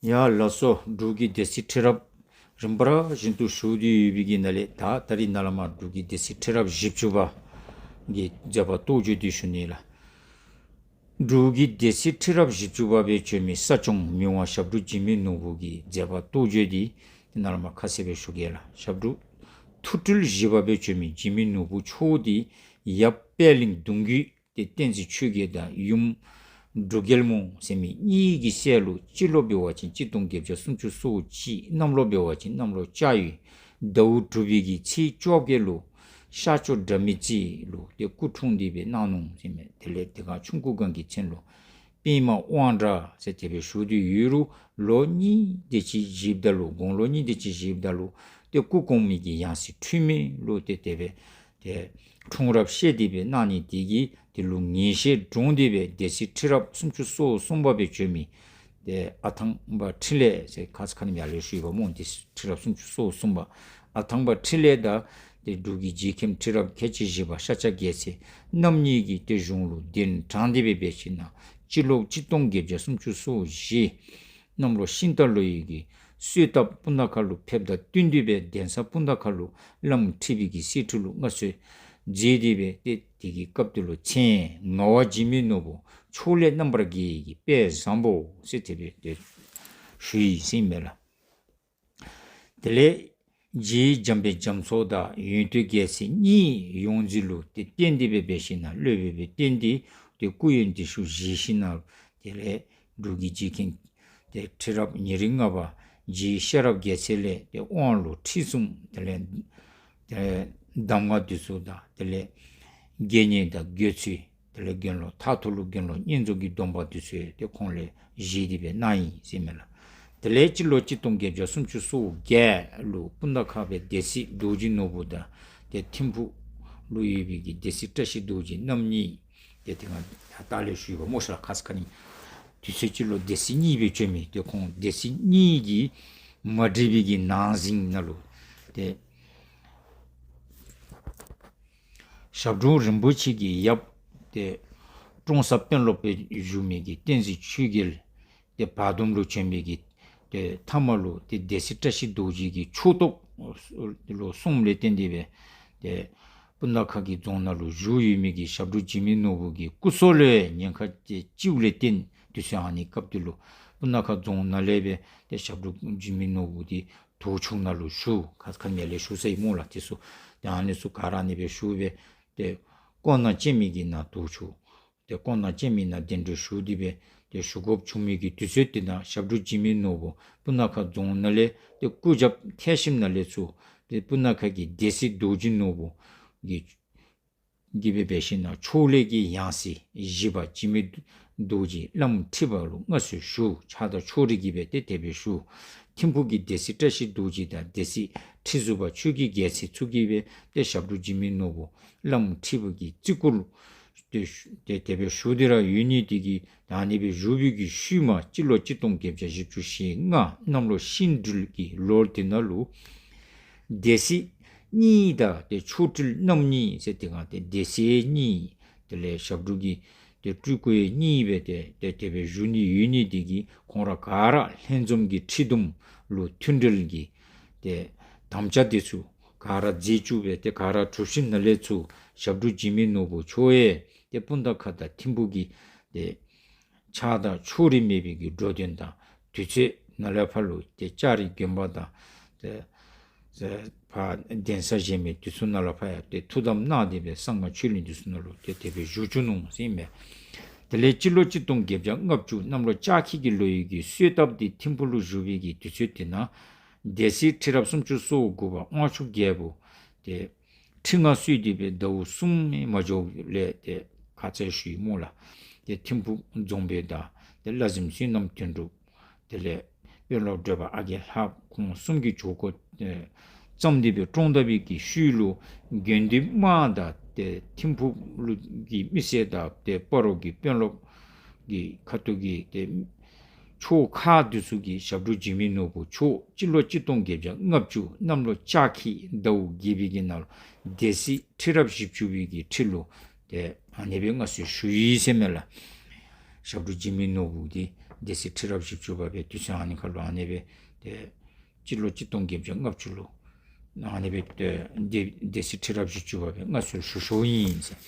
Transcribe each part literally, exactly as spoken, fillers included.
ཡ་ལགས་སོ། འབྲུག་གི་སྡེ་སྲིད་ཁྲི་རབས་རིམ་པ་ར་བཞིན་དུ་ཞུ་སྟེ་ཡོད་པའི་གི་ནང་ལས་ད་ད་རིས་ནཱ་ལས་མར་འབྲུག་གི་སྡེ་སྲིད་ཁྲི་རབས་བཞི་བཅུ་པ་གི་མཛད་པ་རྟོགས་བརྗོད་འདི་ཞུ་ནི་ལགས། འབྲུག་གི་སྡེ་སྲིད་ཁྲི་རབས་བཞི་བཅུ་པ་སྦེ་བྱོན་མི་ས་སྐྱོང་མི་དབང་ཞབས་དྲུང་འཇིགས་མེད་ནོར་བུ་གི་མཛད་པ་རྟོགས་བརྗོད་འདི་ནཱ་ལས་མར་ཁ་གསལ་སྦེ་ཞུ་གེ་ལགས། ཞབས་དྲུང་ཐུགས་སྤྲུལ་བཞི་པ་སྦེ་བྱོན་མི་འཇིགས་མེད་ནོར་བུ་མཆོག་འདི་ཡབ་པད་གླིང་གདུང་བརྒྱུད་ཏེ་བསྟན་འཛིན་ཆོས་རྒྱལ་དང་ཡུམ་འབྲུག་རྒྱལ་མོ་ཟེར་མི་གཉིས་ཀྱི་སྲས་ལུ་སྤྱི་ལོ་འབད་བ་ཅིན་གཅིག་སྟོང་བརྒྱད་བརྒྱ་སུམ་ཅུ་སོ་གཅིག། གནམ་ལོ་འབད་བ་ཅིན་གནམ་ལོ་ལྕགས་ཡོས་ཟླཝ་དྲུག་པའི་གི་ཚེས་བཅོ་བརྒྱད་ལུ་ཤར་ཕྱོགས་དགྲ་མེད་རྩེ་ལུ་ཏེ་སྐུ་འཁྲུངས་ཏེ་སྦེ་གནང་ནུག་ཟེར་མས། དེ་ལས་དེ་སྒང་ཆུང་ཀུ་སྒང་གི་མཚན་ལུ་པདྨ་དབང་གྲགས་ཟེར་དེ་སྦེ་ཞུ་སྟེ་ཡོད་རུང་ལོ་གཉིས་དེ་ཅིག་བཞེསཔ་ད་ལུ་དགུང་ལོ་གཉིས་དེ་ཅིག་བཞེསཔ་ད་ལུ་ཏེ་སྐུ་གོང་མའི་གི་ཡང་སྲིད་འཁྲུལ་མེད་ལུ་ཏེ་དེ་སྦེ་ཏེ་འཁྲུངས་རབས་བཤད་དེ་སྦེ་གནང་ནི་དེ་གིས་དེ་ལུ་ངེས་ཤེས་འདྲོངས་ཏེ་སྦེ་སྡེ་སྲིད་ཁྲི་རབས་སུམ་ཅུ་སོ་གསུམ་པ་སྦེ་བྱོན་མི་ཏེ་ཨ་ཐང་པ་འཕྲིན་ལས་ཟེར་ཁ་ཙ་ཁ་ཉིནམ་ཡར་ལས་ཞུ་ཡི་པ་སྨོ། སྡེ་སྲིད་ཁྲི་རབས་སུམ་ཅུ་སོ་གསུམ་པ་ཨ་ཐང་པ་འཕྲིན་ལས་དང་ཏེ་འབྲུག་གི་རྗེ་མཁན་ཁྲི་རབས་ཁལ་གཅིག་བཞི་པ་ཤཱཀྱ་རྒྱལ་མཚན་རྣམ་གཉིས་ཀྱིས་ཏེ་གཞུང་ལུ་གདན་དྲངས་ཏེ་སྦེ་འབད་ཞིན་ན་སྤྱི་ལོ་གཅིག་སྟོང་བརྒྱད་བརྒྱ་སུམ་ཅུ་སོ་བཞི་གནམ་ལོ་ཤིང་སྟག་ལོའི་གི་སོ་ཐབ་སྤུ་ན་ཁ་ལུ་ཕེབས་དང་བསྟུན་ཏེ་སྦེ་གདན་ས་སྤུ་ན་ཁ་ལུ་བླམ་ཁྲི་པའི་གི་གསེར་ཁྲི་ལུ་མངའ་གསོལ་མཛད་དེ་སྦེ་ཏེ་དེ་གི་སྐབས་དེ་ལུ་མཚན་ངག་དབང་འཇིགས་མེད་ནོར་བུ་ཕྱོགས་ལས་རྣམ་པར་རྒྱལ་བའི་གི་དཔལ་བཟང་པོ་ཟེར་དེ་སྦེ་ཏེ་ཞུ་ཡི་ཟེར་ཨིན་མས་ལགས། དེ་ལས་རྗེ་འཇམ་དཔལ་རྒྱ་མཚོ་དང་ཡོན་ཏན་རྒྱལ་མཚན་གཉིས་ཡོངས་འཛིན་ལུ་ཏེ་བསྟེན་ཏེ་སྦེ་འབད་ཞིན་ན་སློབ་དཔོན་སྦེ་བསྟེན་ཏེ་ཏེ་སྐུ་ཡོན་ཏན་ཚུ་བཞེས་ཞིན་ན་དེ་ལས་འབྲུག་གི་རྗེ་མཁན་ཏེ་ཁྲི་རབས་ཉེར་ལྔ་པ་རྗེ་ཤེས་རབ་རྒྱལ་མཚན་ལས་ཏེ་དབང་ལུང་ཁྲིད་གསུམ་དེ་ལས་ཏེ་གདམས་ངག་འདི་ཚུ་དང་དེ་ལས་དགེ་བསྙེན་དང་དགེ་ཚུལ་དེ་ལས་དགེ་སློང་མཐར་ཐུག་ལུ་དགེ་སློང་བསྙེན་རྫོགས་ཀྱི་སྡོམ་པ་འདི་ཚུ་ཏེ་ཁོང་ལས་བཞེས་ཏེ་སྦེ་གནང་ཡི་ཟེར་ཨིན་མས་ལགས། དེ་ལས་སྤྱི་ལོ་གཅིག་སྟོང་བརྒྱད་བརྒྱ་སུམ་ཅུ་སོ་བརྒྱད་ལུ་སྤུ་ན་ཁ་སྦེ་སྡེ་སྲིད་རྡོ་རྗེ་ནོར་བུ་དང་ཏེ་ཐིམ་ཕུག་ལུ་ཡོད་པའི་གི་སྡེ་སྲིད་བཀྲ་ཤིས་རྡོ་རྗེ་རྣམ་གཉིས་ཏེ་དེ་སྒང་ད་ལྟོ་ལས་ཞུ་ཡི་པ་སྨོ་ཤ་ལགས། ཁ་ཙ་ཁ་ཉིནམ་དུས་ཚོད་ཅིག་ལུ་སྡེ་སྲིད་གཉིས་སྦེ་བྱོན་མི་ཏེ་ཁོང་སྡེ་སྲིད་གཉིས་ཀྱིས་མ་འགྲིགས་པའི་གི་ནང་ཟིང་ནང་ལུ་ཏེ་ཞབས་དྲུང་རིན་པོ་ཆེ་གི་ཡབ་ཏེ་ཀྲོང་གསར་དཔོན་སློབ་སྦེ་བཞུགས་མི་གི་བསྟན་འཛིན་ཆོས་རྒྱལ་ཏེ་བར་འདུམ་ལུ་བྱོན་མི་གི་ཏེ་མཐའ་མ་ལུ་ཏེ་སྡེ་སྲིད་བཀྲ་ཤིས་རྡོ་རྗེ་གི་ཕྱོགས་གཏོགས་ལུ་སོངམ་ལས་བརྟེན་ཏེ་སྦེ་ཏེ་སྤུ་ན་ཁ་གི་རྫོང་ནང་ལུ་བཞུགས་ཡོད་མི་གི་ཞབས་དྲུང་འཇིགས་མེད་ནོར་བུ་གི་སྐུ་སྲོག་ལུ་ཉེན་ཁ་ཏེ་ཅིག་ལས་བརྟེན་དུས་ཚོད་ཨ་ནི་སྐབས་དེ་ལུ་སྤུ་ན་ཁ་རྫོང་ནང་ལས་སྦེ་ཏེ་ཞབས་དྲུང་འཇིགས་མེད་ནོར་བུ་འདི་དོག་ཆུང་ནང་ལུ་བཞུགས། ཁ་ཙ་ཁ་ཉིནམ་ལས་ཞུ་ཚར་ཡི་སྨོ་ལགས། དེ་ཚུ་ཏེ་ཨ་ནི་ཚུ་ག་ར་ཨ་ནི་སྦེ་བཞུགས་སྦེ་ཏེ་ཀོ་ན་ཅན་མི་གི་ནང་དོག་ཆུང་ཏེ་ཀོ་ན་ཅན་མི་ནང་གདན་འདྲེན་ཞུ་སྟེ་སྦེ་ཏེ་བཞུགས་དགོཔ་བྱུང་མི་གི་དུས་ཚོད་དེ་ནང་ཞབས་དྲུང་འཇིགས་མེད་ནོར་བུ་སྤུ་ན་ཁ་རྫོང་ནང་ལས་ཏེ་སྐུ་རྒྱབ་ཐལ་ཞིནམ་ལས་ཚུར་ཏེ་སྤུ་ན་ཁ་གི་སྡེ་སྲིད་རྡོ་རྗེ་ནོར་བུ་གི་གིས་སྦེ་འབད་ཞིན་ན་ཕྱོགས་ལས་ཀྱི་ཡང་སྲིད་བཞི་པ་འཇིགས་མེད་རྡོ་རྗེ་བླམ་ཁྲི་པ་ལུ་མངའ་གསོལ་ཞུ། ཕྱག་དང་ཕྱོགས་རིས་ཀྱིས་སྦེ་ཏེ་དེ་སྦེ་ཞུ། ཐིམ་ཕུག་གི་སྡེ་སྲིད་བཀྲ་ཤིས་རྡོ་རྗེ་དང་སྡེ་སྲིད་ཁྲི་ཟུར་པ་ཆོས་ཀྱི་རྒྱལ་མཚན་ཚུ་གིས་སྦེ་ཏེ་ཞབས་དྲུང་འཇིགས་མེད་ནོར་བུ་བླམ་ཁྲི་པ་གི་བརྩི་བཀུར་ཏེ་ཏེ་དེ་སྦེ་ཞུ་སྟེ་ར་ཡོད་ནི་དེ་གིས་ད་ཨ་ནི་སྦེ་བཞུགས་པའི་གི་ཤུལ་མ་སྤྱི་ལོ་གཅིག་སྟོང་བརྒྱད་བརྒྱ་བཞི་བཅུ་ཞེ་ལྔ་གནམ་ལོ་ཤིང་སྦྲུལ་གྱི་ལོ་དེ་ནང་ལུ་སྡེ་སྲིད་གཉིས་དང་ཏེ་མཆོག་སྤྲུལ་རྣམ་གཉིས་ཟེར་དེ་སྒང་ཏེ་སྡེ་སྲིད་གཉིས་དེ་ལས་ཞབས་དྲུང་གི་ཏེ་སྤྲུལ་སྐུ་ཡང་གཉིས་སྦེ་ཏེ་ཏེ་དེ་སྦེ་བཞུགས་ནི་ཡོད་ནི་དེ་གིས་ཁོང་ར་ག་ར་ལྷན་འཛོམས་ཀྱི་ཁྲི་གདུང་ལུ་མཐུན་འབྲེལ་གྱི་ཏེ་དམ་བཅའ་དེ་ཚུ་ག་ར་མཛད་བཅུག་སྦེ་ཏེ་ག་ར་གྲུབ་ཞིནམ་ལས་ཚུར་ཞབས་དྲུང་འཇིགས་མེད་ནོར་བུ་མཆོག་ཡང་ཏེ་སྤུངས་ཐང་ཁ་དང་ཐིམ་ཕུག་གི་ཏེ་ཆགས་སྡང་ཕྱོགས་རིས་མེད་པའི་གི་འགྲོ་དོན་དང་དུས་ཚོད་ནང་ལས་ཕར་ལུ་ཏེ་ལྕགས་རི་དགོན་པ་དང་ཏེ་ཏེ་ཕར་གདན་ས་གཞན་མི་དེ་ཚུ་ནང་ལས་ཕར་ཡང་ཏེ་ཐུགས་དམ་གནང་སྟེ་སྦེ་གསང་སྔགས་ཆོས་གླིང་དེ་ཚུ་ནང་ལུ་ཏེ་དེ་སྦེ་བཞུགས་བཅུག་ནུག་ཟེར་ཨིན་མས། དེ་ལས་སྤྱི་ལོ་གཅིག་སྟོང་བརྒྱད་བརྒྱ་ལྔ་བཅུ་གནམ་ལོ་ལྕགས་ཁྱི་གི་ལོ་ཡི་གི་སོ་ཐབ་འདི་ཐིམ་ཕུག་ལུ་བཞུགས་པའི་གི་དུས་ཚོད་དེ་ནང་སྡེ་སྲིད་ཁྲི་རབས་སུམ་ཅུ་སོ་དགུ་པ་དབང་ཕྱུག་རྒྱལ་པོ་ཏེ་ཁྲི་མངའ་གསོལ་ཏེ་སྦེ་ཟླཝ་གསུམ་མ་འགྱོ་ལས་ཏེ་ཁ་ཙ་ཞུ་ཡི་སྨོ་ལགས། ཏེ་ཐིམ་ཕུག་རྫོང་དཔོན་དང་ཏེ་བླ་གཟིམ་བསོད་ནམས་དོན་གྲུབ་དེ་ལས་དཔོན་སློབ་བགྲེས་པ་ཨ་རྒས་ལྷ་ཁོང་གསུམ་གྱིས་ཇུས་འགོ་ཨེ་བརྩམས་ཏེ་སྦེ་བཀྲོངས་ད་པའི་གི་ཤུལ་ལུ་དགེ་འདུན་དམངས་དང་ཏེ་ཐིམ་ཕུག་ལུ་གི་མི་སེར་དང་ཏེ་སྤ་རོ་གི་དཔོན་སློབ་ཀྱི་ཁ་ཐུག་གི་ཏེ་ཕྱོགས་ཁག་འདི་ཚུ་གིས་ཞབས་དྲུང་འཇིགས་མེད་ནོར་བུ་མཆོག་སྤྱི་ལོ་གཅིག་སྟོང་བརྒྱད་བརྒྱ་ལྔ་བཅུ་གནམ་ལོ་ལྕགས་ཁྱི་ཟླཝ་བརྒྱད་པའི་གི་ནང་ལུ་སྡེ་སྲིད་ཁྲི་རབས་བཞི་བཅུ་པའི་གི་ཁྲི་ལུ་ཏེ་ཨ་ནི་སྦེ་མངའ་གསོལ་ཞུ་ཡི་ཟེར་ཨིན་མས་ལགས། ཞབས་དྲུང་འཇིགས་མེད་ནོར་བུ་འདི་ སྡེ་སྲིད་ཁྲི་རབས་བཞི་བཅུ་པ་སྦེ་དུས་ཚོད་ཨ་ནི་ཁར་ལུ་ཨ་ནི་སྦེ་ཏེ་སྤྱི་ལོ་གཅིག་སྟོང་བརྒྱད་བརྒྱ་ལྔ་བཅུ་ལུ་ཨ་ནི་སྦེ་ཏེ་སྡེ་སྡེ་སྲིད་ཁྲི་རབས་བཞི་བཅུ་པ་སྦེ་མངའ་གསོལ་ཞུ་ཞུཝ་ཨིན་ཟེར།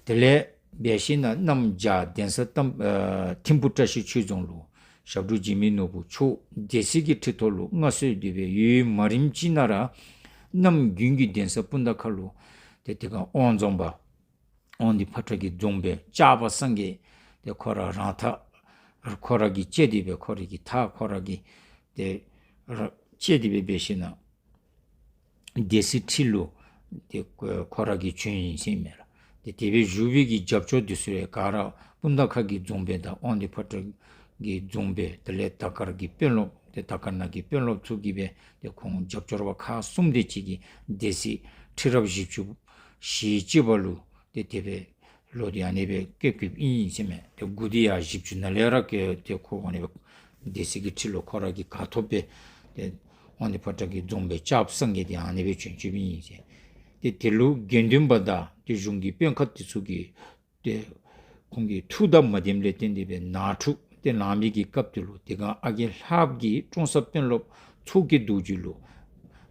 དེ་ལས་འབད་ཞིན་ན་གནམ་བྱཱར་གདན་ས་ཐིམ་ཨ་ཐིམ་ཕུ་བཀྲ་ཤིས་ཆོས་རྫོང་ལུ་ཞབས་དྲུང་འཇིགས་མེད་ནོར་བུ་མཆོག་སྡེ་སྲིད་ཀྱི་ཁྲི་ཐོག་ལུ་མངའ་གསོལ་ཏེ་སྦེ་ཡུན་མ་རིངམ་ཅིག་ནང་ར་གནམ་དགུན་གྱི་གདན་ས་སྤུངས་ཐང་ཁ་ལུ་ཏེ་དེ་སྒང་དབང་རྫོངཔ་དབང་འདུས་ཕོ་བྲང་གི་རྫོང་དཔོན་ལྕགས་པ་སངས་རྒྱས་ཏེ་ཁོ་ར་རང་ཐག་ཁོ་ར་གིས་བཅད་དེ་སྦེ་ཁོ་ར་གི་ཐག་ཁོ་ར་གིས་ཏེ་ར་བཅད་དེ་སྦེ་འབད་ཞིན་ན་སྡེ་སྲིད་ཁྲི་ལུ་ཏེ་ཁོ་ར་གིས་བྱོན་ཡི་ཟེར་ཨིན་མས་ལགས། ཏེ་དེ་སྦེ་བཞུགས་པའི་གི་རྒྱབ་སྐྱོར་འདི་ཚུ་ཡང་ག་ར་སྤུངས་ཐང་ཁ་གི་རྫོང་དཔོན་དང་དབང་འདུས་ཕོ་བྲང་གི་རྫོང་དཔོན་དེ་ལས་དར་དཀར་གྱི་དཔོན་སློབ་ཏེ་དར་དཀར་ན་གི་དཔོན་སློབ་ཚུ་གིས་སྦེ་ཏེ་ཁོང་རྒྱབ་སྐྱོར་པ་ཁག་གསུམ་དེ་ཅིག་གིས་སྡེ་སྲིད་ཁྲི་རབས་བཞི་བཅུ་ཞེ་གཅིག་པ་ལུ་ཏེ་དེ་སྦེ་ལོག་སྟེ་ཨ་ནི་སྦེ་བཀོད་བཀོདཔ་ཨིན་ཟེར་ཨིན་མས། ཏེ་འགོ་འདི་ཡང་བཞི་བཅུ་ནང་ལས་ར་བཀོད་དེ་ཁོ་ཨ་ནི་སྦེ་སྡེ་སྲིད་ཀྱི་ཁྲི་ལུ་ཁོ་ར་གིས་ག་ཐོབ་སྦེ་ཏེ་དབང་འདུས་ཕོ་བྲང་གི་རྫོང་དཔོན་ལྕགས་པ་སངས་རྒྱས་དེ་ཨ་ནི་སྦེ་བྱོན་བྱོནམ་ཨིན་ཟེར། ཏེ་དེ་ལུ་དགེ་འདུན་པ་དང་ཏེ་གཞུང་གི་དཔོན་ཁག་དེ་ཚུ་གིས་ཏེ་ཁོང་གི་ཐུགས་དང་མ་ལྡནམ་ལས་བརྟེན་ཏེ་སྦེ་ནང་འཁྲུག་ཏེ་ལང་མི་གི་སྐབས་དེ་ལུ་དེ་སྒང་ཨ་རྒས་ལྷ་པ་གིས་ཀྲོང་གསར་དཔོན་སློབ་མཚོ་སྐྱེས་རྡོ་རྗེ་ལུ་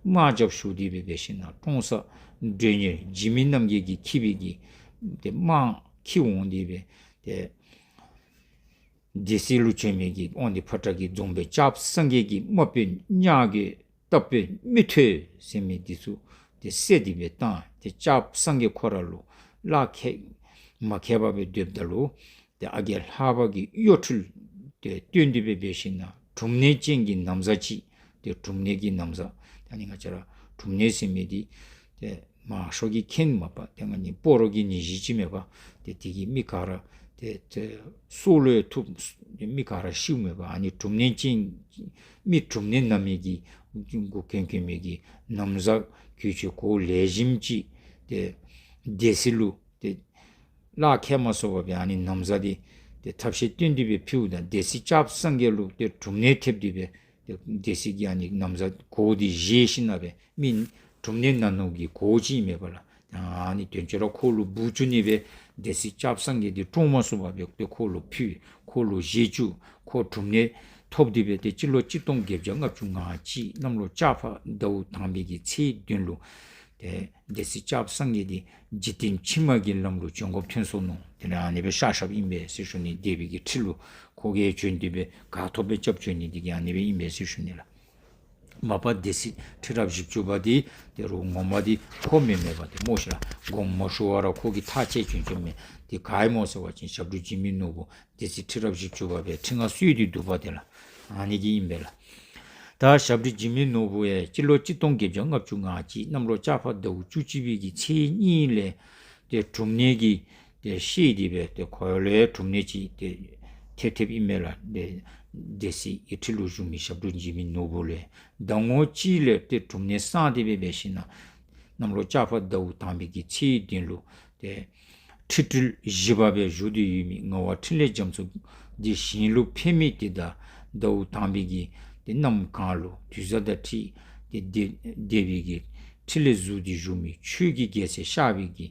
དམག་རྒྱབ་ཞུ་སྟེ་སྦེ་འབད་ཞིན་ན་ཀྲོང་གསར་མགྲོན་གཉེར་འཇིགས་མེད་རྣམ་རྒྱལ་གྱིས་འཁྱིད་པའི་གི་ཏེ་དམག་འཁྱིད་འོང་སྟེ་སྦེ་ཏེ་སྡེ་སྲིད་ལུ་བྱོན་མི་གི་དབང་འདུས་ཕོ་བྲང་གི་རྫོང་དཔོན་ལྕགས་པ་སངས་རྒྱས་ཀྱི་དམག་དཔོན་གཉའ་རྒོད་རྟ་དཔོན་མི་ཐོད་ཟེར་མི་འདི་ཚུ་ཏེ་བསད་དེ་སྦེ་བཏང་། ཏེ་ལྕགས་པ་སངས་རྒྱས་ཁོ་ར་ལུ་ལག་ཁྱེར་མ་ཁྱེར་བར་སྦེ་སྡོདཔ་ད་ལུ་ཏེ་ཨ་རྒས་ལྷ་པ་གིས་གཡོ་འཕྲུལ་ཏེ་སྟོན་ཏེ་སྦེ་འབད་ཞིན་ན་གྲུབ་གནས་ཅན་གྱི་ན་བཟའ་ཅིག་ཏེ་གྲུབ་གནས་ཀྱི་ན་བཟའ་ད་ནི་ང་བཅས་ར་གྲུབ་གནས་ཟེར་མི་འདི་ཏེ་མང་ཤོས་ཀྱིས་མཁྱེན་མས་པ། ཏེ་ང་ནི་སྤ་རོ་གི་ནད་གཞི་ཅིག་མས་པ། ཏེ་དེ་གིས་མི་ག་ར་ཏེ་ཏེ་སྲོག་ལུ་ཡང་ཐུག། མི་ག་ར་ཤིཝ་མས་པ། ཨ་ནི་གྲུབ་གནས་ཅན་མི་གྲུབ་གནས་ན་མི་གི་གོ་གྱོན་གྱོན་མི་གི་ན་བཟའ་གྱོན་ཆས་གོ་ལེགས་ཤོམ་ཅིག་ཏེ་སྡེ་སྲིད་ལུ་ཏེ་ལག་ཁྱེར་མ་སོང་བར་སྦེ་ཨ་ནི་ན་བཟའ་འདི་ཏེ་ཐབས་ཤེས་སྟོན་ཏེ་སྦེ་ཕུལཝ་ད་སྡེ་སྲིད་ལྕགས་པ་སངས་རྒྱས་ལུ་ཏེ་གྲུབ་གནས་ཐེབས་ཏེ་སྦེ་ཏེ་སྡེ་སྲིད་ཀྱིས་ཨ་ནི་ན་བཟའ་གོ་འདི་བཞེས་ཞིན་ན་སྦེ་མི་གྲུབ་གནས་ན་ནོ་གི་གོ་ཅིག་མས་པ་ལགས། ཨ་ནི་དོན་ཆེ་ར་ཁོ་ལུ་འབུལ་བཅུག་ནི་སྦེ་སྡེ་སྲིད་ལྕགས་པ་སངས་རྒྱས་འདི་བཀྲོངས་མ་ཚུགས་པར་སྦེ་ཏེ་ཁོ་ལུ་ཕུལ། ཁོ་ལུ་བཞེས་བཅུག། ཁོ་གྲུབ་གནས་ཐོབ་སྟེ་སྦེ་ཏེ་སྤྱི་ལོ་གཅིག་སྟོང་བརྒྱད་བརྒྱ་ལྔ་བཅུ་ང་གཅིག་གནམ་ལོ་ལྕགས་ཕག་ཟླཝ་དང་པའི་གི་ཚེས་བདུན་ལུ་ཏེ་སྡེ་སྲིད་ལྕགས་པ་སངས་རྒྱས་འདི་འཇིག་རྟེན་ཕྱི་མ་གི་ལམ་ལུ་བྱོན་དགོཔ་ཐོན་སོ་ནུག། དེ་ལས་ཨ་ནི་སྦེ་གཤགས་གཤགསཔ་ཨིན་པས་ཟེར་ཞུ་ནི། སྡེ་པའི་གི་ཁྲི་ལུ་ཁོ་གིས་བྱོན་ཏེ་སྦེ་ག་ཐོབ་སྦེ་རྐྱབ་བྱོན་ནི་འདི་གིས་ཨ་ནི་སྦེ་ཨིན་པས་ཟེར་ཞུ་ནི་ལགས། མ་པ་སྡེ་སྲིད་ཁྲི་རབས་བཞི་བཅུ་པ་འདི་ཏེ་རུང་ངོ་མ་འདི་ཁོ་མེན་མས་པ། ཏེ་མོ་ཤིག་ལགས། དགོངསམ་མ་ཞུ་བར་ཁོ་གིས་ཐག་བཅད་བྱོན་བྱོནམ་མས། ཏེ་ག་ཨིན་མོ་ཟེར་བ་ཅིན་ཞབས་དྲུང་འཇིགས་མེད་ནོར་བུ་སྡེ་སྲིད་ཁྲི་རབས་བཞི་བཅུ་པ་སྦེ་ཁྲི་མངའ་གསོལ་ཏེ་འདུག་པ་དེ་ལགས། ཨ་ནི་གིས་ཨིན་པས་ལགས། ད་ཞབས་དྲུང་འཇིགས་མེད་ནོར་བུ་ཡང་སྤྱི་ལོ་གཅིག་སྟོང་བརྒྱད་བརྒྱ་ལྔ་བཅུ་ང་གཅིག་གནམ་ལོ་ལྕགས་ཕག་ཟླཝ་བཅུ་གཅིག་པའི་གི་ཚེས་གཉིས་ལས་ཏེ་གྲུབ་གནས་ཀྱི་ཏེ་བཞེས་ཏེ་སྦེ་ཏེ་ཁོ་ལུ་ཡང་གྲུབ་གནས་ཅིག་ཏེ་ཐེབས་ཐེབསཔ་ཨིན་མས་ལགས། ཏེ་སྡེ་སྲིད་ཀྱི་ཁྲི་ལུ་བཞུགས་མི་ཞབས་དྲུང་འཇིགས་མེད་ནོར་བུ་ལུ་ཡང་ཟླ་ངོ་གཅིག་ལས་ཏེ་གྲུབ་གནས་གསང་སྟེ་སྦེ་འབད་ཞིན་ན་གནམ་ལོ་ལྕགས་ཕག་ཟླཝ་དང་པའི་གི་ཚེས་བདུན་ལུ་ཏེ་ཁྲི་སྤྲུལ་བཞི་པ་སྦེ་བཞུགས་ཏེ་ཡོད་མི་ངག་དབང་འཕྲིན་ལས་རྒྱ་མཚོ་འདི་ཞིང་ལུ་ཕེབས་མི་དེ་དང་ཟླཝ་དང་པའི་གི་ཏེ་གནམ་གང་ལུ་དུས་བཟང་དང་འཁྲིལ་ཏེ་སྡེ་སྡེ་པའི་གི་ཁྲི་ལས་ཟུར་ཏེ་བཞུགས་མི་ཆོས་ཀྱི་རྒྱལ་མཚན་གཤགས་པའི་གི་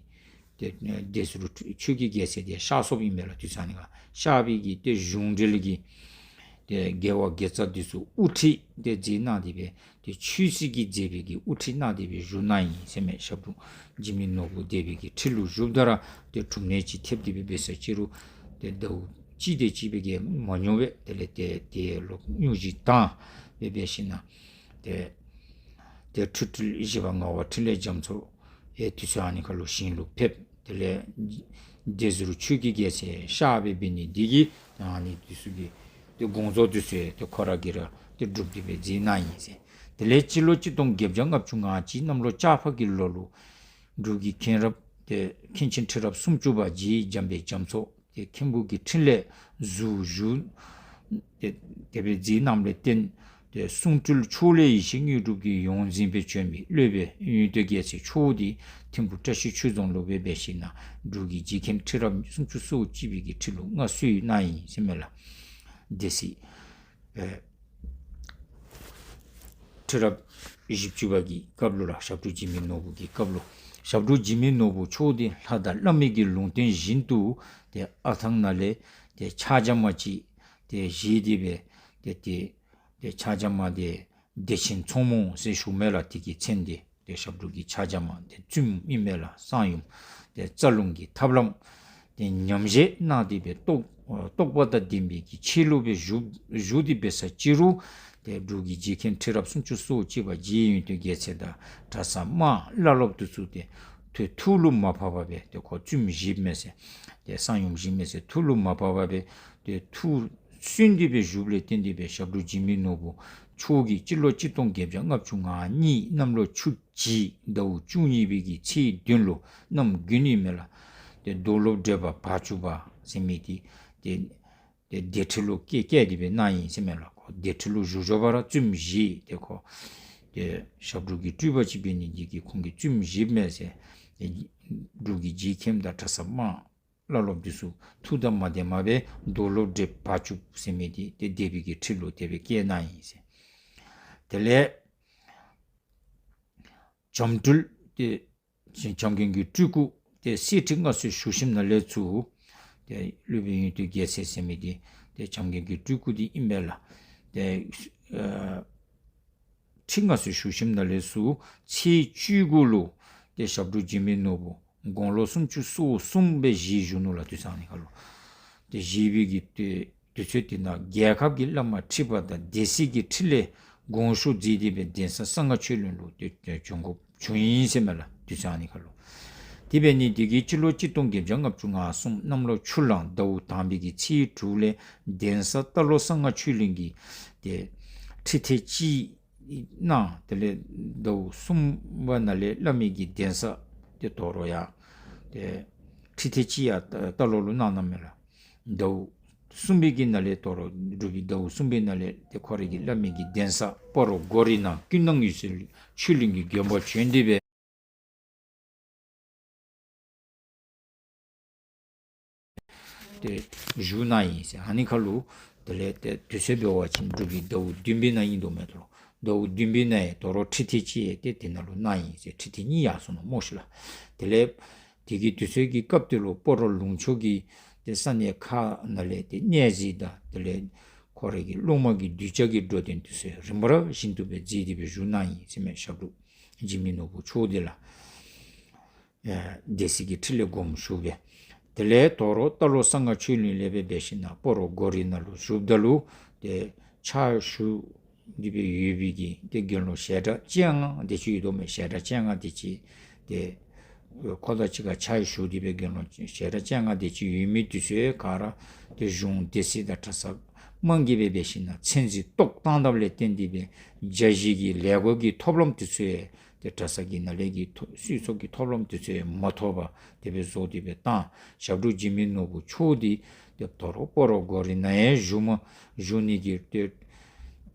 ཏེ་སྡེ་ཟུར་ཆོས་ཀྱི་རྒྱལ་མཚན་དེ་གཤགས་སོཔ་ཨིན་མས་ལགས། དུས་ཚོད་ཨ་ནི་ཁར་གཤགས་པའི་གི་ཏེ་གཞུང་འབྲེལ་གྱི་ཏེ་རྒྱལ་བ་དགེ་རྩ་འདི་ཚུ་དབུ་ཁྲིད་དེ་མཛད་གནང་སྟེ་སྦེ་ཏེ་ཆོས་སྲིད་ཀྱི་མཛད་པའི་གི་དབུ་ཁྲིད་གནང་སྟེ་སྦེ་བཞུགས་གནང་ཡི་ཟེར་མས། ཞབས་དྲུང་འཇིགས་མེད་ནོར་བུ་སྡེ་པའི་གི་ཁྲི་ལུ་བཞུགསཔ་ད་ར་ཏེ་གྲུབ་གནས་ཅིག་ཐེབས་ཏེ་སྦེ་འབད་ས་ཅིག་རུང་ཏེ་ཟླཝ་གཅིག་དེ་ཅིག་སྦེ་གིས་མ་ཡོང་པས། དེ་ལས་ཏེ་དེ་ལུ་སྙུང་གཞི་བཏང་སྦེ་འབད་ཞིན་ན་ཏེ་ཏེ་ཁྲི་སྤྲུལ་བཞི་པ་ངག་དབང་འཕྲིན་ལས་རྒྱ་མཚོ་ཡང་དུས་ཚོད་ཨ་ནི་ཁར་ལུ་ཞིང་ལུ་ཕེབས། དེ་ལས་སྡེ་ཟུར་ཆོས་ཀྱི་རྒྱལ་མཚན་གཤགས་སྦེ་འབད་ནི་འདི་གིས་ཨ་ནི་འདི་ཚུ་གི་ཏེ་དགོངས་རྫོགས་འདི་ཚུ་ཡང་ཏེ་ཁོ་ར་གིས་ར་ཏེ་སྒྲུབ་སྟེ་སྦེ་མཛད་གནང་ཡི་ཟེར། དེ་ལས་སྤྱི་ལོ་གཅིག་སྟོང་བརྒྱད་བརྒྱ་ལྔ་བཅུ་ང་གཅིག་གནམ་ལོ་ལྕགས་ཕག་གི་ལོ་ལུ་འབྲུག་གི་མཁན་རབས་ཏེ་མཁན་ཆེན་ཁྲི་རབས་སུམ་ཅུ་པ་རྗེ་འཇམ་དཔལ་རྒྱ་མཚོ་ཏེ་མཁན་པོ་གི་འཕྲིན་ལས་ཟུར་བཞུགས་ཏེ་དེ་སྦེ་མཛད་གནངམ་ལས་བརྟེན་ཏེ་གསུང་སྤྲུལ་ཕྱོགས་ལས་ཡེ་ཤེས་དངོས་གྲུབ་ཀྱི་ཡོངས་འཛིན་སྦེ་བྱོན་མི་སློབ་དཔོན་ཡོན་ཏན་རྒྱལ་མཚན་མཆོག་འདི་ཐིམ་ཕུ་བཀྲ་ཤིས་ཆོས་རྫོང་ལུ་སྦེ་འབད་ཞིན་ན་འབྲུག་གི་རྗེ་མཁན་ཁྲི་རབས་སུམ་ཅུ་སོ་གཅིག་པའི་གི་ཁྲི་ལུ་མངའ་གསོལ་གནང་ཡི་ཟེར་མས་ལགས། སྡེ་སྲིད་ཨེ་ཁྲི་རབས་བཞི་བཅུ་པ་གི་སྐབས་ལུ་ལགས། ཞབས་དྲུང་འཇིགས་མེད་ནོར་བུ་གི་སྐབས་ལུ། ཞབས་དྲུང་འཇིགས་མེད་ནོར་བུ་མཆོག་འདི་ལྷ་དང་བླ་མའི་གི་ལུང་བསྟན་བཞིན་དུ་ཏེ་ཨ་ཐང་ནང་ལས་ཏེ་ཕྱག་རྒྱ་མ་ཅིག་ ཏེ་བཞེས་ཏེ་སྦེ་ཏེ་ཏེ་ཏེ་ཕྱག་རྒྱ་མ་དེ་བདེ་ཆེན་མཚོ་མོ་ཟེར་ཞུཝ་མས་ལགས། དེ་གི་མཚན་དེ་ཏེ་ཞབས་དྲུང་གི་ཕྱག་རྒྱ་མ་དེ་བཙུནམོ་ཨིན་མས་ལགས། གསང་ཡུམ་ཏེ་རྩ་རླུང་གི་ཐབས་ལམ་དེ་ཉམས་བཞེས་གནང་སྟེ་སྦེ་རྟོགས་རྟོགས་པ་དང་ལྡན་པའི་གི་ཆེ་ལུགས་སྦེ་བཞུགས་བཞུགས་ཏེ་འབད་ས་ཅིག་རུང་ཏེ་འབྲུག་གི་རྗེ་མཁན་ཁྲི་རབས་སུམ་ཅུ་སོ་གཅིག་པ་རྗེ་ཡོན་ཏན་རྒྱལ་མཚན་དང་གྲྭ་ཚང་དམངས་བླ་སློབ་དེ་ཚུ་ཏེ་ཐུགས་ཐུགས་ལུ་མ་བབས་པར་སྦེ་ཏེ་ཁོ་བཙུནམོ་བཞེསཔ་མས་ཟེར། ཏེ་གསང་ཡུམ་བཞེསཔ་མས་ཟེར། ཐུགས་ལུ་མ་བབས་པར་སྦེ་ཏེ་ཐུགས་སུན་ཏེ་སྦེ་བཞུགསཔ་ལས་བརྟེན་ཏེ་སྦེ་ཞབས་དྲུང་འཇིགས་མེད་ནོར་བུ་མཆོག་གིས་སྤྱི་ལོ་གཅིག་སྟོང་བརྒྱད་བརྒྱ་ལྔ་བཅུ་ང་གཉིས་གནམ་ལོ་ཆུ་བྱི་ཟླཝ་བཅུ་གཉིས་པའི་གི་ཚེས་བདུན་ལུ་གནམ་དགུན་ཨིན་མས་ལགས། ཏེ་རྡོར་སློབ་བགྲེས་པ་བར་ཅུང་པ་ཟེར་མི་དེ་ཏེ་ཏེ་སྡེ་ཁྲི་ལུ་བསྐོས་བསྐོས་ཏེ་སྦེ་གནང་ཡི་ཟེར་མས་ལགས། ཁོ་སྡེ་ཁྲི་ལུ་བཞུགས་བཞུགས་པ་ར་བཙུནམོ་བཞེས་ཏེ་ཁོ་ཏེ་ཞབས་དྲུང་གི་སྤྲུལ་པ་ཅིག་འབད་ནི་དེ་གིས་ཁོང་གིས་བཙུནམོ་བཞེསཔ་མས་ཟེར། ཏེ་འབྲུག་གི་རྗེ་མཁན་དང་གྲྭ་ཚང་དམངས་བླ་སློབ་དེ་ཚུ་ཐུགས་དང་མ་ལྡནམ་སྦེ་རྡོར་སློབ་བགྲེས་པ་བར་ཅུང་ཟེར་མི་དེ་ཏེ་སྡེ་པའི་གི་ཁྲི་ལུ་དེ་སྦེ་བསྐོས་གནང་ཡི་ཟེར། དེ་ལས་བྱམས་སྤྲུལ་ཏེ་བྱམས་མགོན་གྱི་སྤྲུལ་སྐུ་ཏེ་གསེར་ཁྲི་མངའ་གསོལ་ཞུ་ཞིནམ་ལས་ཚུར་ཏེ་སློབ་དཔོན་ཡོན་ཏན་རྒྱལ་མཚན་ཟེར་མི་དེ་ཏེ་བྱམས་མགོན་གྱི་སྤྲུལ་སྐུ་དེ་ཨིན་པས་ལགས། ཏེ་ཨ་ཁྲི་མངའ་གསོལ་ཞུ་ཞིནམ་ལས་ཚུར་ཚེས་བཅུ་དགུ་ལུ་ཏེ་ཞབས་དྲུང་འཇིགས་མེད་ནོར་བུ་དགུང་ལོ་སུམ་ཅུ་སོ་གསུམ་སྦེ་བཞེས་བཞུགས་ནུག་ལགས། དུས་ཚོད་ཨ་ནི་ཁར་ལུ། ཏེ་བཞེས་པའི་གི་ཏེ་དུས་ཚོད་དེ་ནང་རྒྱལ་ཁབ་ཀྱི་བླ་མ་ཁྲི་པ་དང་སྡེ་སྲིད་ཀྱི་ཁྲི་ལས་དགོངས་ཞུ་མཛད་དེ་སྦེ་གདན་ས་གསང་སྔགས་ཆོས་གླིང་ལུ་ཏེ་ཏེ་བྱོན་དགོཔ་བྱུང་ཡི་ཟེར་མས་ལགས། དུས་ཚོད་ཨ་ནི་ཁར་ལུ། དེ་འབད་ནི་དེ་གིས་སྤྱི་ལོ་གཅིག་སྟོང་བརྒྱད་བརྒྱ་ལྔ་བཅུ་ང་གསུམ་གནམ་ལོ་ཆུ་གླང་ཟླཝ་དང་པའི་གི་ཚེས་དྲུག་ལས་གདན་ས་རྟ་ལོག་གསང་སྔགས་ཆོས་གླིང་གི་ཏེ་ཁྲི་ཐེངས་གཅིག་གནང་། དེ་ལས་ཟླཝ་གསུམ་པ་ནང་ལས་བླ་མའི་གི་གདན་ས་ཏེ་དོ་རུང་ཡང་ཏེ་ཁྲི་ཐེངས་གཅིག་ཡང་རྟ་ལོག་ལུ་གནང་གནངམ་མས་ལགས། ཟླཝ་གསུམ་པའི་གི་ནང་ལས་དོ་རུང་འབྲུག་པའི་ཟླཝ་གསུམ་པའི་ནང་ལས་ཏེ་ཁོ་རའི་གི་བླ་མའི་གི་གདན་ས་སྤ་རོ་སྒོ་རི་ནང་ཀུན་སྣང་འོད་གསལ་ཆོས་གླིང་གི་དགོན་པ་བྱོན་ཏེ་སྦེ་ཏེ་བཞུགས་གནང་ཡི་ཟེར། ཨ་ནི་ཁར་ལུ་དེ་ལས་ཏེ་དུས་ཚོད་འབད་བ་ཅིན་འབྲུག་པའི་ཟླཝ་བདུན་པའི་ནང་ཨིན་དོ་མས་ལགས། ཟླཝ་བདུན་པའི་ནང་ཡང་དོ་རུང་ཁྲི་ཐེངས་གཅིག་ཡང་ཏེ་དེ་ནང་ལུ་གནང་ཡི་ཟེར། ཁྲི་ཐེངས་གཉིས་ཡར་སོང་ནུག་སྨོ་ཤིག་ལགས། དེ་ལས་དེ་གི་དུས་ཚོད་ཀྱི་སྐབས་དེ་ལུ་སྤ་རོ་ལུང་ཕྱོགས་ཀྱི་ཏེ་ས་གནས་ཁག་ནང་ལས་ཏེ་གནས་གཟིགས་དང་དེ་ལས་ཁོ་རའི་གི་སློབ་མ་གི་གདུལ་བྱ་གི་འགྲོ་དོན་དེ་ཚུ་རིམ་པ་བཞིན་དུ་སྦེ་མཛད་དེ་སྦེ་བཞུགས་གནང་ཡི་ཟེར་མས། ཞབས་དྲུང་འཇིགས་མེད་ནོར་བུ་མཆོག་དེ་ལགས། ཨེ་སྡེ་སྲིད་ཀྱི་ཁྲི་ལས་དགོངས་ཞུ་སྦེ། དེ་ལས་དོ་རུང་རྟ་ལོག་གསང་སྔགས་ཆོས་གླིང་ལས་སྦེ་འབད་ཞིན་ན་སྤ་རོ་སྒོ་རི་ནང་ལུ་བཞུགསཔ་ད་ལུ་ཏེ་ཕྱག་ཞུ་སྟེ་སྦེ་ཡོད་པའི་གི་ཏེ་དགེ་སློང་ཞལ་གྲངས་བཅོ་ལྔ་དེ་ཅིག་ཡོད་དོ་མས། ཞལ་གྲངས་བཅོ་ལྔ་དེ་ཅིག་ཏེ་ཁོ་དང་གཅིག་ཁར་ཕྱག་ཞུ་སྟེ་སྦེ་དགེ་སློང་ཞལ་གྲངས་བཅོ་ལྔ་དེ་ཅིག་ཡོད་མི་དེ་ཚུ་ག་ར་ཏེ་གཞུང་སྡེ་སྲིད་དང་གྲྭ་ཚང་དམངས་ཀྱིས་སྦེ་འབད་ཞིན་ན་མཚན་རྩིས་བཏོག་བཏང་དཔ་ལས་བརྟེན་ཏེ་སྦེ་བརྒྱ་བཞི་གི་ལས་སྒོ་གི་ཐོབ་ལམ་དེ་ཚུ་ཡང་ཏེ་གྲྭ་ཚང་གི་ནང་ལས་ཀྱི་ཐོ་གསོལ་ཚོགས་ཀྱི་ཐོབ་ལམ་དེ་ཚུ་ཡང་མ་ཐོབ་པར་དེ་སྦེ་བཟོ་སྟེ་སྦེ་བཏང་། ཞབས་དྲུང་འཇིགས་མེད་ནོར་བུ་མཆོག་དེ་ཏེ་དོ་རུང་སྤ་རོ་སྒོ་རི་ནང་ཡང་བཞུགས་མ་བཞུགས་ནི་གི་ཏེ་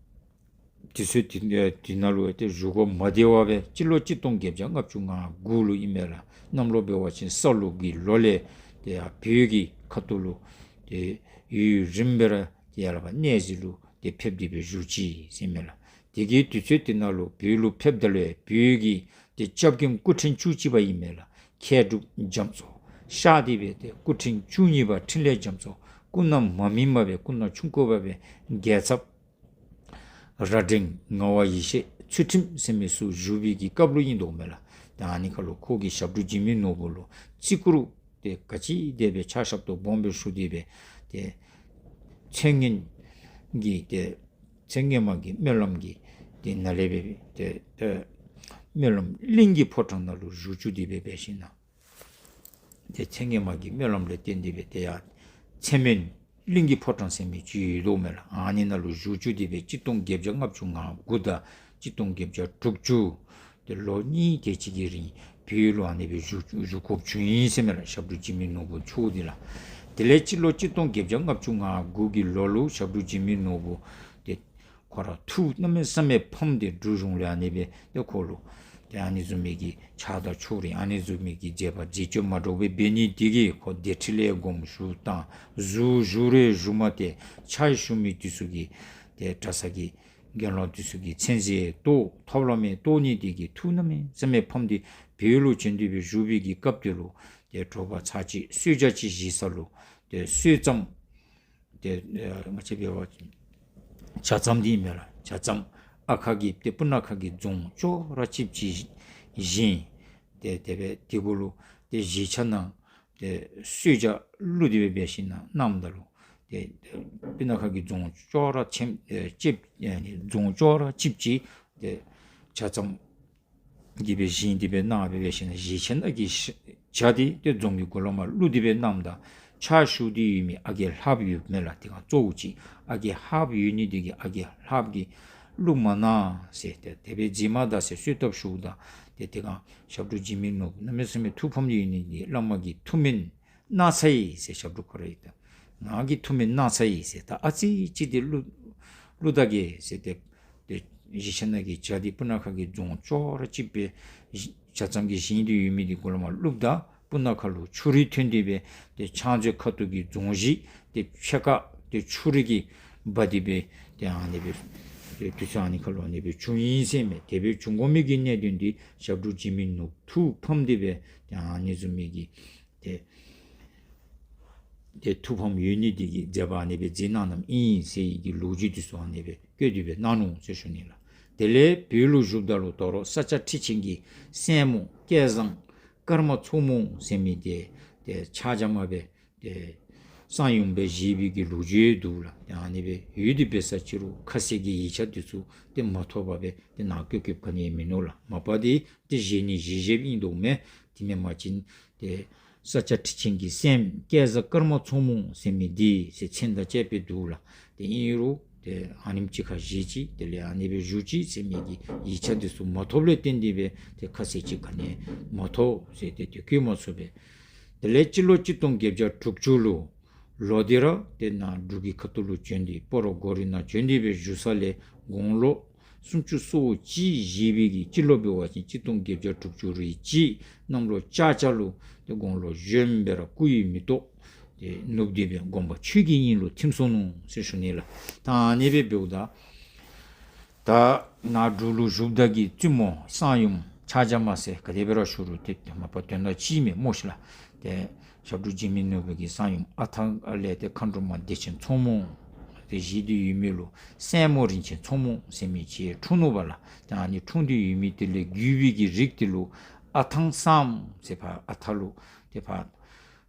དུས་ཚོད་དེ་དེ་ནང་ལུ་ཏེ་བཞུགས་དགོ་མ་བདེ་བར་སྦེ་སྤྱི་ལོ་གཅིག་སྟོང་བརྒྱད་བརྒྱ་ལྔ་བཅུ་ང་དགུ་ལུ་ཨིན་མས་ལགས། གནམ་ལོ་འབད་བ་ཅིན་ས་ལུག་གི་ལོ་ལས་ཏེ་ཡར་བོད་ཀྱི་ཁ་ཐུག་ལུ་ཏེ་ཡུན་རིངམོ་སྦེ་ར་ཏེ་ཡར་ལས་ཕར་གནས་གཟིགས་ལུ་ཏེ་ཕེབས་ཏེ་སྦེ་བཞུགས་ཅི་ཟེར་མས་ལགས། དེ་གི་དུས་ཚོད་དེ་ནང་ལུ་བོད་ལུ་ཕེབས་ད་ལུ་བོད་ཀྱི་ཏེ་སྐྱབས་མགོན་སྐུ་ཕྲེང་བཅུ་གཅིག་པ་ཨིན་མས་ལགས། མཁས་གྲུབ་རྒྱ་མཚོ་གཤགས་ཏེ་སྦེ་ཏེ་སྐུ་ཕྲེང་བཅུ་གཉིས་པ་འཕྲིན་ལས་རྒྱ་མཚོ་སྐུ་ན་མ་སྨིན་པར་སྦེ་སྐུ་ན་ཆུང་ཀུ་པ་སྦེ་རྒྱལ་ཚབ་རྭ་སྒྲེང་ངག་དབང་ཡེ་ཤེས་ཚུལ་ཁྲིམས་ཟེར་མི་ཚུ་བཞུགས་པའི་གི་སྐབས་ལུ་ཨིན་དོ་མས་ལགས། ཏེ་ཨ་ནི་ཁར་ལུ་ཁོ་གིས་ཞབས་དྲུང་འཇིགས་མེད་ནོར་བུ་ལུ་བརྩི་བཀུར་ཏེ་ག་ཅི་དེ་སྦེ་ཕྱག་ཞབས་ཏོག་སྦོམ་སྦེ་ཞུ་སྟེ་སྦེ་ཏེ་མཚན་སྔོན་གྱི་ཏེ་མཚན་སྔོན་མ་གི་སྨོན་ལམ་གྱི་ཏེ་ནང་ལས་སྦེ་ཏེ་ཏེ་སྨོན་ལམ་གླིང་གི་ཕོ་བྲང་ནང་ལུ་བཞུགས་བཅུག་སྟེ་སྦེ་འབད་ཞིན་ན་ཏེ་མཚན་སྔོན་མ་གི་སྨོན་ལམ་ལས་བརྟེན་ཏེ་སྦེ་ཏེ་ཡར་མཚན་སྨོན་གླིང་གི་ཕོ་བྲང་ཟེར་མི་ཅིག་ཡོད་དོ་མས་ལགས། ཨ་ནི་ནང་ལུ་བཞུགས་བཅུག་སྟེ་སྦེ་གཅིག་སྟོང་བརྒྱད་བརྒྱ་ལྔ་བཅུ་ང་དགུ་དང་གཅིག་སྟོང་བརྒྱད་བརྒྱ་དྲུག་ཅུ་ཏེ་ལོ་གཉིས་དེ་ཅིག་གི་རིང་བོད་ལུ་ཨ་ནི་སྦེ་བཞུགས་བཞུགས་དགོཔ་བྱུང་ཡི་ཟེར་མས་ལགས། ཞབས་དྲུང་འཇིགས་མེད་ནོར་བུ་མཆོག་དེ་ལགས། དེ་ལས་སྤྱི་ལོ་གཅིག་སྟོང་བརྒྱད་བརྒྱ་ལྔ་བཅུ་ང་དགུ་གི་ལོ་ལུ་ཞབས་དྲུང་འཇིགས་མེད་ནོར་བུ་ཏེ་ཁོ་ར་ཐུགས་གནམ་མེད་ས་མེད་ཕམ་སྟེ་འབྲུག་གཞུང་ལས་ཨ་ནི་སྦེ་ཏེ་ཁོ་ལུ་ཏེ་ཨ་ནི་བཟུམ་མའི་གི་ཕྱག་དང་ཕྱོགས་རིས་ཨ་ནི་བཟུམ་མའི་གི་མཛད་པ་མཛད་སྤྱོད་མ་འདྲཝ་སྦེ་འབད་ནི་དེ་གིས་ཁོ་སྡེ་ཁྲི་ལས་དགོངས་ཞུ་བཏང་། བཞུགས་བཞུགས་རེ་བཞུགས་མ་སྟེར། ཕྱག་ཞུ་མི་དེ་ཚུ་གིས་ཏེ་གྲྭ་ཚང་གི་དགེ་སློང་དེ་ཚུ་གིས་མཚན་རྩིས་བཏོག་ཐོབ་ལམ་ཡང་བཏོག་ནི་དེ་གིས་ཐུགས་གནམ་མེད་ས་མེད་ཕམ་སྟེ་བོད་ལུ་བྱོན་ཏེ་སྦེ་བཞུགས་པའི་གི་སྐབས་དེ་ལུ་ཏེ་དྲོ་པ་ཚར་གཅིག་གསོལ་ཇ་ཅིག་བཞེས་ས་ལུ་ཏེ་གསོལ་ཙམ་ ཏེ་ང་བཅས་འབད་བ་ཅིན་ཇ་རྩམ་འདི་ཨིན་མས་ལགས། ཇ་རྩམ་ཨ་ཁ་གི་ཏེ་སྤུ་ན་ཁ་གི་རྫོང་ཅོག་ར་ཅིག་ཅིག་བཞེངས། ཏེ་དེ་སྦེ་དེ་གུ་ལུ་ཏེ་བཞེས་ཆ་ནང་ཏེ་གསོལ་ཇ་བླུགས་ཏེ་སྦེ་འབད་ཞིན་ན་གནངམ་ད་ལུ་ཏེ་སྤུ་ན་ཁ་གི་རྫོང་ཅོག་ར་ཅིག་ཨེ་ཅིག་ཨེ་རྫོང་ཅོག་ར་ཅིག་ཅིག་ཏེ་ཇ་རྩམ་གི་སྦེ་བཞེངས་ཏེ་སྦེ་གནང་སྦེ་འབད་ཞིན་ན་བཞེས་ཆ་ནང་གི་ཇ་འདི་ཏེ་རྫོང་གི་སྒོ་ལས་མར་བླུགས་ཏེ་སྦེ་གནངམ་ད་ཕྱག་ཞུ་སྟེ་ཡོད་མི་ཨ་རྒས་ལྷགཔ་ཡོད་མས་ལགས། དེ་སྒང་གཙོ་བོ་ཅིག་ཨ་རྒས་ལྷགཔ་ཡོད་ནི་དེ་གིས་ཨ་རྒས་ལྷགཔ་གིས་བླུགས་མ་གནང་ཟེར་ཏེ་དེ་སྦེ་མཛད་མ་ད་ཟེར་གསོལ་བཏབ་ཞུཝ་ད་ཏེ་དེ་སྒང་ཞབས་དྲུང་འཇིགས་མེད་ནོར་བུ་གནམ་མེད་ས་མེད་ཐུགས་ཕམ་ཡོད་ནི་དེ་གིས་བླ་མ་གི་ཐུགས་སྨོན་གནང་ཚར་ཡི་ཟེར། ཞབས་དྲུང་ཁོ་ར་གིས་ད་ང་གི་ཐུགས་སྨོན་གནང་ཚར་ཡི་ཟེར། ད་ཨ་ཙི་ཅིག་ཏེ་བླུགས་བླུགས་ད་གེ་ཟེར་ཏེ་ཏེ་བཞེས་ཆ་ནང་གི་ཇ་འདི་སྤུ་ན་ཁ་གི་རྫོང་ཅོག་ར་ཅིག་སྦེ་ཇ་རྩམ་གྱིས་བཞེངས་ཏེ་ཡོད་མི་འདི་གུ་ལས་མར་བླུགསཔ་ད་སྤུ་ན་ཁ་ལུ་ཆུ་རུད་ཐོན་ཏེ་སྦེ་ཏེ་ཕྱག་མཛོད་ཁ་ཐུག་གི་རྫོང་གཞི་ཏེ་ཕྱེད་ཀ་ཏེ་ཆུ་རུད་ཀྱིས་འབག་སྟེ་སྦེ་ཏེ་ཨ་ནི་སྦེ་ཏེ་དུས་ཚོད་ཨ་ནི་ཁ་ལུ་ཨ་ནི་སྦེ་བྱུང་ཡི་ཟེར་མས། དེ་སྦེ་བྱུང་དགོ་མི་གི་གནད་དོན་འདི་ཞབས་དྲུང་འཇིགས་མེད་ནོར་བུ་ཐུགས་ཕམ་སྟེ་སྦེ་ཏེ་ཨ་ནི་བཟུམ་མའི་གི་ཏེ་ཏེ་ཐུགས་ཕམ་ཡོད་ནི་དེ་གིས་མཛད་པ་ཨ་ནི་སྦེ་མཛད་གནང་གནངམ་ཨིན་ཟེར་བའི་གི་ལོ་རྒྱུས་འདི་ཚུ་ཨ་ནི་སྦེ་བཀོད་དེ་སྦེ་གནང་ནུག་ཟེར་ཞུ་ནི་ལགས། དེ་ལས་བོད་ལུ་བཞུགསཔ་ད་ལུ་དོ་རུང་ས་སྐྱ་ཁྲི་ཆེན་གྱི་སྲས་མོ་སྐལ་བཟང་ཀརྨ་མཚོ་མོ་ཟེར་མི་དེ་ཏེ་ཕྱག་རྒྱ་མ་སྦེ་ཏེ་གསང་ཡུམ་སྦེ་བཞེས་པའི་གི་ལོ་རྒྱུས་འདུག་ལགས། ཏེ་ཨ་ནི་སྦེ་ཡོད་དེ་འབད་ས་ཅི་རུང་ཁ་གསལ་གྱི་ཡིག་ཆ་འདི་ཚུ་ཏེ་མ་ཐོབ་པར་སྦེ་ཏེ་ནཱ་བཀོད་བཀོདཔ་ག་ནི་ཡང་མིན་ནུག་ལགས། མ་པ་འདི་ཏེ་བཞེས་ནི་བཞེས་བཞེསཔ་ཨིན་དོ་མས། དེ་མེན་པ་ཅིན་ཏེ་ས་སྐྱ་ཁྲི་ཆེན་གྱི་སྲསམོ་སྐལ་བཟང་ཀརྨ་མཚོ་མོ་ཟེར་མི་འདི་ཟེར་མཚན་དང་བཅས་པའི་འདུག་ལགས། ཏེ་ཨིན་རུང་ཏེ་ཨ་ནེམ་ཅིག་ཁར་བཞེས་ཅི། དེ་ལས་ཨ་ནི་སྦེ་བཞུགས་ཅི་ཟེར་མི་གི་ཡིག་ཆ་འདི་ཚུ་མ་ཐོབ་ལས་བརྟེན་ཏེ་སྦེ་ཏེ་ཁ་གསལ་ཅིག་ག་ནི་མ་ཐོབ་ཟེར་ཏེ་ཏེ་བཀོད་མ་ཚུགས་པས། དེ་ལས་སྤྱི་ལོ་གཅིག་སྟོང་བརྒྱད་བརྒྱ་དྲུག་ཅུ་ལུ་ལོག་སྟེ་ར་ཏེ་ནཱ་འབྲུག་གི་ཁ་ཐུག་ལུ་བྱོན་ཏེ་སྤ་རོ་སྒོ་རི་ནང་བྱོན་ཏེ་སྦེ་བཞུགས་ས་ལས་དགུང་ལོ་སུམ་ཅུ་སོ་གཅིག་བཞེས་པའི་གི་སྤྱི་ལོ་འབད་བ་ཅིན་གཅིག་སྟོང་བརྒྱད་བརྒྱ་དྲུག་ཅུ་རེ་གཅིག་གནམ་ལོ་ལྕགས་བྱ་ལུ་ཏེ་དགུང་ལོ་གཞོནམ་སྦེ་ར་སྐུ་ཡི་མེ་ཏོག་ཏེ་ནུབ་སྟེ་སྦེ་དགོངས་པ་ཆོས་ཀྱི་དབྱིངས་ལུ་ཐིམ་སོ་ནུག་ཟེར་ཞུ་ནི་ལགས། ད་ཨ་ནི་སྦེ་འབདཝ་ད་ད་ནཱ་འབྲུག་ལུ་བཞུགསཔ་ད་གི་བཙུན་མོ་གསང་ཡུམ་ཕྱག་རྒྱ་མ་ཟེར་ག་དེ་སྦེ་ར་ཞུ་རུང་ཏེ་མ་པ་དོན་དག་གཅིག་མས་སྨོ་ཤིག་ལགས། ཏེ་ཞབས་དྲུང་འཇིགས་མེད་ནོར་བུ་གི་གསང་ཡུམ་ཨ་ཐང་ལས་ཏེ་མཁའ་འགྲོ་མ་བདེ་ཆེན་མཚོ་མོ་ཏེ་བཞེས་ཏེ་ཡོད་མི་ལུ་སྲས་མོ་རིན་ཆེན་མཚོ་མོ་ཟེར་མི་ཅིག་འཁྲུངས་ནུག་པ་ལགས། ཏེ་ཨ་ནི་འཁྲུངས་ཏེ་ཡོད་མི་དེ་ལས་བརྒྱུད་པའི་གི་རིགས་དེ་ལུ་ཨ་ཐང་གསང་ཟེར་ཕར་ཨ་ཐང་ལུ་ཏེ་ཕར་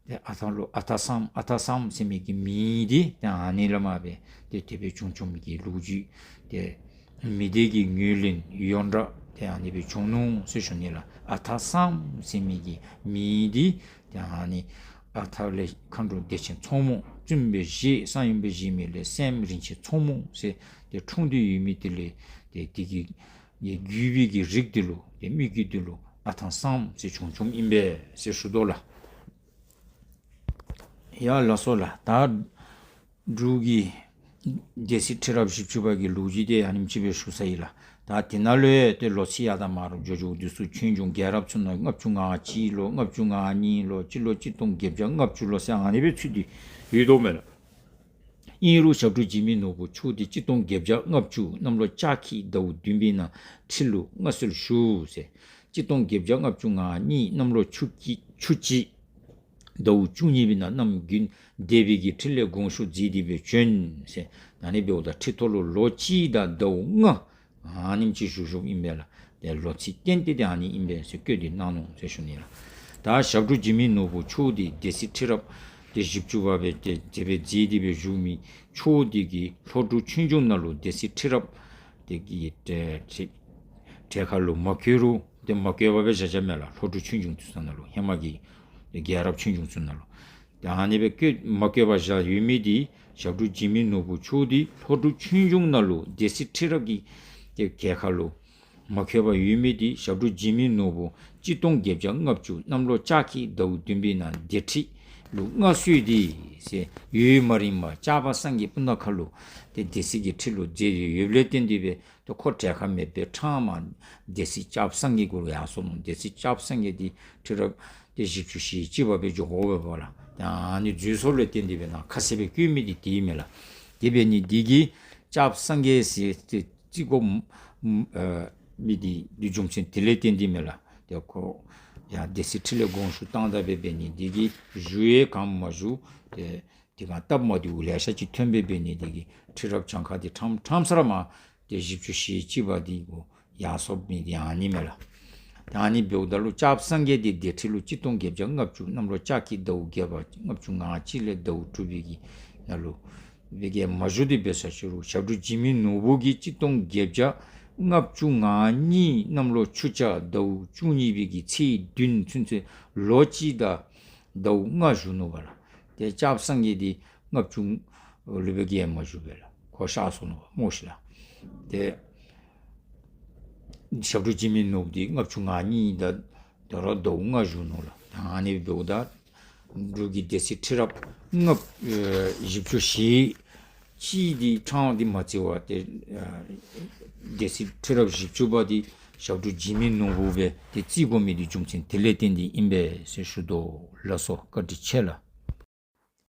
ཏེ་ཨ་ཐང་ལུ་ཨ་ཐང་གསང་ཨ་ཐང་གསང་ཟེར་མི་གི་མིང་འདི་ཏེ་ཨ་ནི་ལས་མར་སྦེ་ཏེ་དེ་སྦེ་བྱུང་བྱུངམ་གི་ལོ་རྒྱུས་ཏེ་མི་སྡེ་གི་ངོས་ལེན་ཡོངས་གྲགས་ཏེ་ཨ་ནི་སྦེ་བྱུང་ནུག་ཟེར་ཞུ་ནི་ལགས། ཨ་ཐང་གསང་ཟེར་མི་གི་མིང་འདི་ཏེ་ཨ་ནི་ཨ་ཐང་ལས་མཁའ་འགྲོ་བདེ་ཆེན་མཚོ་མོ་བཙུནམོ་སྦེ་བཞེས་གསང་ཡུམ་སྦེ་བཞེས་མི་ལས་སྲསམོ་རིན་ཆེན་མཚོ་མོ་ཟེར་ཏེ་འཁྲུངས་ཏེ་ཡོད་མི་དེ་ལས་ཏེ་དེ་གི་བརྒྱུད་པའི་གི་རིགས་དེ་ལུ་ཏེ་མི་བརྒྱུད་དེ་ལུ་ཨ་ཐང་གསང་ཟེར་བྱུང་བྱུངམ་ཨིན་པས་ཟེར་ཞུ་དོ་ལགས། ཡ་ལགས་སོ་ལགས། ད་འབྲུག་གི་སྡེ་སྲིད་ཁྲི་རབས་བཞི་བཅུ་པ་གི་ལོ་རྒྱུས་དེ་ཨ་ནེམ་ཅིག་སྦེ་ཞུ་ཚར་ཡི་ལགས། ད་དེ་ནང་ལུ་ཡང་ཏེ་ལོ་ཚིགས་ཡར་དང་མར་འགྱོ་འགྱོཝ་འདི་ཚུ་ཆོས་འབྱུང་རྒྱལ་རབས་ཚུ་ནང་ལྔ་བཅུ་ང་གཅིག་ལོ་ལྔ་བཅུ་ང་གཉིས་ལོ་སྤྱི་ལོ་གཅིག་སྟོང་བརྒྱད་བརྒྱ་ལྔ་བཅུ་ལོ་ཟེར་ཨ་ནི་སྦེ་ཚུད་དེ་ཡོད་དོ་མས་ལགས། ཨིན་རུང་ཞབས་དྲུང་འཇིགས་མེད་ནོར་བུ་མཆོག་འདི་གཅིག་སྟོང་བརྒྱད་བརྒྱ་ལྔ་བཅུ་གནམ་ལོ་ལྕགས་ཁྱི་ཟླཝ་བདུན་པའི་ནང་ཁྲི་ལུ་མངའ་གསོལ་ཞུ་ཟེར། གཅིག་སྟོང་བརྒྱད་བརྒྱ་ལྔ་བཅུ་ང་གཉིས་གནམ་ལོ་ཆུ་ཁྱི་ཆུ་བྱི་ཟླཝ་བཅུ་གཉིས་པའི་ནང་གནམ་དགུན་སྡེ་པའི་གི་ཁྲི་ལས་དགོངས་ཞུ་མཛད་དེ་སྦེ་བྱོན་ཟེར། ད་ཨ་ནི་འབདཝ་ད་ཁྲི་ཐོག་ལུ་ལོ་གཅིག་དང་ཟླཝ་ལྔ་ཨ་ནེམ་ཅིག་བཞུགས་བཞུགསཔ་ཨིན་པས་ལགས། ཏེ་ལོ་ཚིགས་གཏན་གཏན་དེ་ཨ་ནི་ཨིན་པས་ཟེར་བཀོད་དེ་གནང་ནུག་ཟེར་ཞུ་ནི་ལགས། ད་ཞབས་དྲུང་འཇིགས་མེད་ནོར་བུ་མཆོག་འདི་སྡེ་སྲིད་ཁྲི་རབས་ཏེ་བཞི་བཅུ་པ་སྦེ་ཏེ་དེ་སྦེ་མཛད་དེ་སྦེ་བཞུགས་མི་མཆོག་འདི་གིས་ལྷོ་འབྲུག་ཆོས་འབྱུང་ནང་ལུ་སྡེ་སྲིད་ཁྲི་རབས་དེ་གི་ཏེ་ཁྲི་གྲལ་ཁར་ལུ་མ་བཀོད་རུང་ཏེ་མ་བཀོད་པར་སྦེ་བཞག་བཞགཔ་མས་ལགས། ལྷོ་འབྲུག་ཆོས་འབྱུང་ཚུ་ནང་ལུ་ཧེ་མ་གི་རྒྱལ་རབས་ཆོས་འབྱུང་ཚུ་ནང་ལུ། ཏེ་ཨ་ནི་སྦེ་བཀོད་མ་བཀོད་པར་བཞག་ཡོད་མི་འདི་ཞབས་དྲུང་འཇིགས་མེད་ནོར་བུ་མཆོག་འདི་ལྷོ་འབྲུག་ཆོས་འབྱུང་ནང་ལུ་སྡེ་སྲིད་ཁྲི་རབས་ཀྱི་ཏེ་གྲལ་ཁར་ལུ་མ་བཀོད་པར་ཡོད་མི་འདི་ཞབས་དྲུང་འཇིགས་མེད་ནོར་བུ་གཅིག་སྟོང་བརྒྱད་བརྒྱ་ལྔ་བཅུ་གནམ་ལོ་ལྕགས་ཁྱི་ཟླཝ་བདུན་པའི་ནང་སྡེ་ཁྲི་ལུ་མངའ་གསོལ་ཏེ་ཟེར་ཡུན་མ་རིངམ་ལྕགས་པ་སངས་རྒྱས་སྤུ་ན་ཁ་ལུ་ཏེ་སྡེ་སྲིད་ཀྱི་ཁྲི་ལུ་མཛད་དེ་ཡོདཔ་ལས་བརྟེན་ཏེ་སྦེ་ཏེ་ཁོ་གྲལ་ཁར་མེདཔ་སྦེ་ཕྲང་མ་སྡེ་སྲིད་ལྕགས་པ་སངས་རྒྱས་གུ་ལུ་ཡར་སོང་ནུག། སྡེ་སྲིད་ལྕགས་པ་སངས་རྒྱས་འདི་ཁྲི་རབས་ཏེ་བཞི་བཅུ་ཞེ་གཅིག་པ་སྦེ་འགྱོ་དགོ་པས་པ་ལགས། ཏེ་ཨ་ནི་འཛོལ་སོངམ་ལས་བརྟེན་ཏེ་སྦེ་ནཱ་ཁ་གསལ་སྦེ་བཀོད་མི་འདི་དེ་ཨིན་མས་ལགས། དེ་འབད་ནི་འདི་གིས་ལྕགས་པ་སངས་རྒྱས་ཟེར་ཏེ་རྩིས་དགོ་མི་འདི་འདི་རྒྱུ་མཚན་དེ་ལས་བརྟེན་ཏེ་ཨིན་མས་ལགས། ཏེ་ཁོ་ཡང་སྡེ་སྲིད་ཁྲི་ལས་དགོངས་ཞུ་བཏང་ད་སྦེ་འབད་ནི་འདི་གིས་བཞུགས་ཡང་གང་མ་བཞུགས། ཏེ་ དེ་སྒང་སྟབས་མ་བདེཝ་ལེ་ཤ་ཅིག་ཐོན་སྦེ་འབད་ནི་དེ་གིས་ཁྲི་རབས་གྱངས་ཁ་དེ་ཕྲངམ་ཕྲངམ་ས་ར་མར་ཏེ་བཞི་བཅུ་ཞེ་གཅིག་པ་དེ་གུ་ཡར་སོཔ་མི་དེ་ཨ་ནི་མས་ལགས། ད་ཨ་ནི་འབདཝ་ད་ལུ་སྐྱབས་སངས་རྒྱས་དེ་སྡེ་ཁྲི་ལུ་གཅིག་སྟོང་བརྒྱད་བརྒྱ་ལྔ་བཅུ་གནམ་ལོ་ལྕགས་ཀྱི་ཟླཝ་བརྒྱད་པ་ལྔ་བཅུ་ང་གཅིག་ལས་ཟླཝ་དྲུག་པའི་གི་ནང་ལུ་སྦེ་གིས་མ་བཞུགས། དེ་འབད་ས་ཅི་རུང་ཞབས་དྲུང་འཇིགས་མེད་ནོར་བུ་གིས་གཅིག་སྟོང་བརྒྱད་བརྒྱ་ལྔ་བཅུ་ང་གཉིས་གནམ་ལོ་ཆུ་བྱ་ཟླཝ་བཅུ་གཉིས་པའི་གི་ཚེས་བདུན་ཚུན་ཚོད་ལོ་གཅིག་དང་ཟླཝ་ལྔ་བཞུགས་ནུག་པ་ལགས། ཏེ་སྐྱབས་སངས་རྒྱས་དེ་ལྔ་བཅུ་ལུ་སྦེ་གིས་མ་བཞུགས་པས་ལགས། ཁོ་གཤགས་སོ་ནུག་པ་སྨོ་ཤིག་ལགས། ཏེ་ཞབས་དྲུང་འཇིགས་མེད་ནོར་བུ་དེ་ལྔ་བཅུ་ང་གཉིས་དང་ད་རུང་ཟླཝ་ལྔ་བཞུགས་ནུག་ལགས། ད་ཨ་ནི་འབདཝ་ད་འབྲུག་གི་སྡེ་སྲིད་ཁྲི་རབས་ལྔ་བཅུ་ཨེ་བཞི་བཅུ་ཞེ་གཅིག་དེ་ཕྲང་སྟེ་མ་བརྩི་བར་ཏེ་ཨ་སྡེ་སྲིད་ཁྲི་རབས་བཞི་བཅུ་པ་དེ་ཞབས་དྲུང་འཇིགས་མེད་ནོར་བུ་སྦེ་ཏེ་བརྩི་དགོ་མི་དེ་རྒྱུ་མཚན་དེ་ལས་བརྟེན་ཏེ་ཨིན་པས་ཟེར་ཞུ་དོ་ལགས་སོ། བཀའ་དྲིན་ཆེ་ལགས།